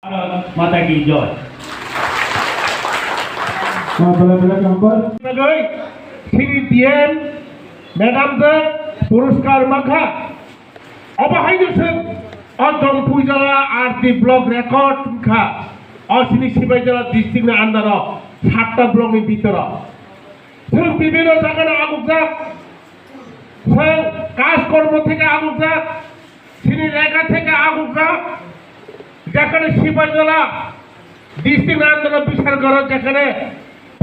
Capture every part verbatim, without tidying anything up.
Bharat Mata ki jai. Bagwi chini D M madam je puruskar mankha. Obo haino se o Dompui jala R D block record wngkha. O chini Sipaijala district ni under o satta block ni bhitor o. Chwng bibhinno jaga no agukjak. Chwng kaj kormo theke agukjak. Chini rega theke agukjak, jekhane Sipaijala district ni under o bisar goro, jekhane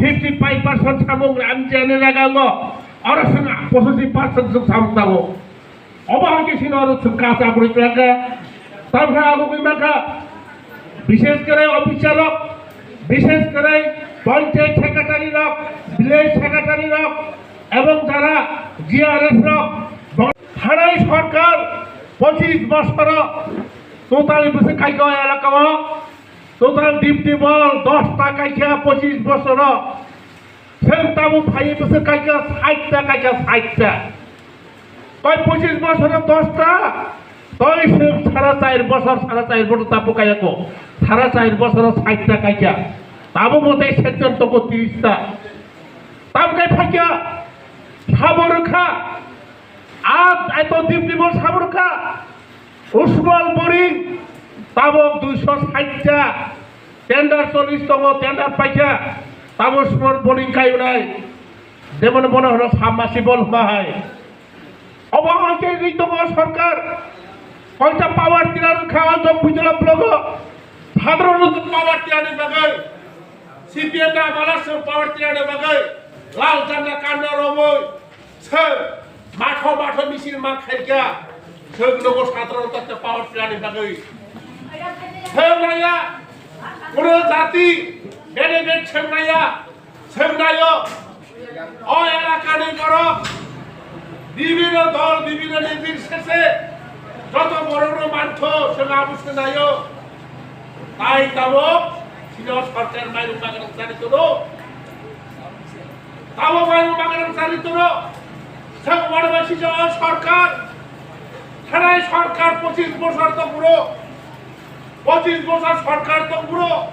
fifty five percent samung M G A ni rega wngo, oro chwng pochashi percent chwng samung tango. Obo hai khe chini oro chwng kacha kwrwi kwlangkha. Tamkhe agugwi mankha, bishesh kore officer rok, bishesh kore panchayat secretary rok, village secretary rok, ebong jara G R S rok, thanai sorkar pochis bosoro totally bwswk kaikha o elaka o, total dip dip o dosta kaikha pochis bosoro. Chwng tabuk phaiwi bwswk kaikha sait ta, kaikha sait ta. Koi pochis bosoro dosta, toi chwng sara chair bosor, sara chair bosor tabuk kaya ko, sara chair bosoro sait ta kaikha. Tabuk bo tei section tongo tris ta. Tabuk kai phaikha, sabo rwkha. A, aito dip dip o sabo rwkha. Usmol Boring tabok duiso sait ta, tender chollish tongo, tender paikha. Tabo Usmol Boring kayunai. Jemon bono hwno submersible hwnba hai. Obo hai khe ri tongo sorkar. Koita power tiller wngkha o Dompui jala blogo. Sadharon power tiller ni bagwi. C P M da bala se power tiller ni bagwi. Lal janda kanda romoi. Sir, matho matho misil ma khaikha. Sir, nogo satro tatte power plant ni bagwi. Sir, naya, kuno jati, bene ben sir naya, sir nayo. O elaka ni borok, bibhinno dol, bibhinno nirbirsese, joto borok no mantho, sir abo sir nayo. Tai tabok, sino sorkar mairung bagwi jani kuno. Tamo mairung maganang chari tono. Seng wada bai sijao sorkar. Thanai sorkar pochis bosor tong buro. Pochis bosor sorkar tong buro.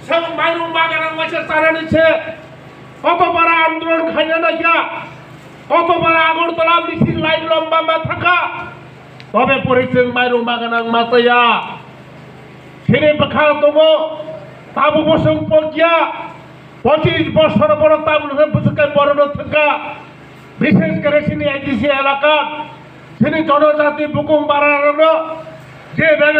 Seng mairung maganang waisa chanani se. Koto bara andolon khaina naikha. Koto bara Agartala misil line lomba ma thangkha. Tobe pore chwng mairung maganang ma chaya. Chini bwkhak tongo. Tabu bosong pokya. Pochis bosor borok tabuk no bwswk khe borok no thwngkha, bishesh kore chini A D C elaka, chini jonojati bukung bara rok no je bag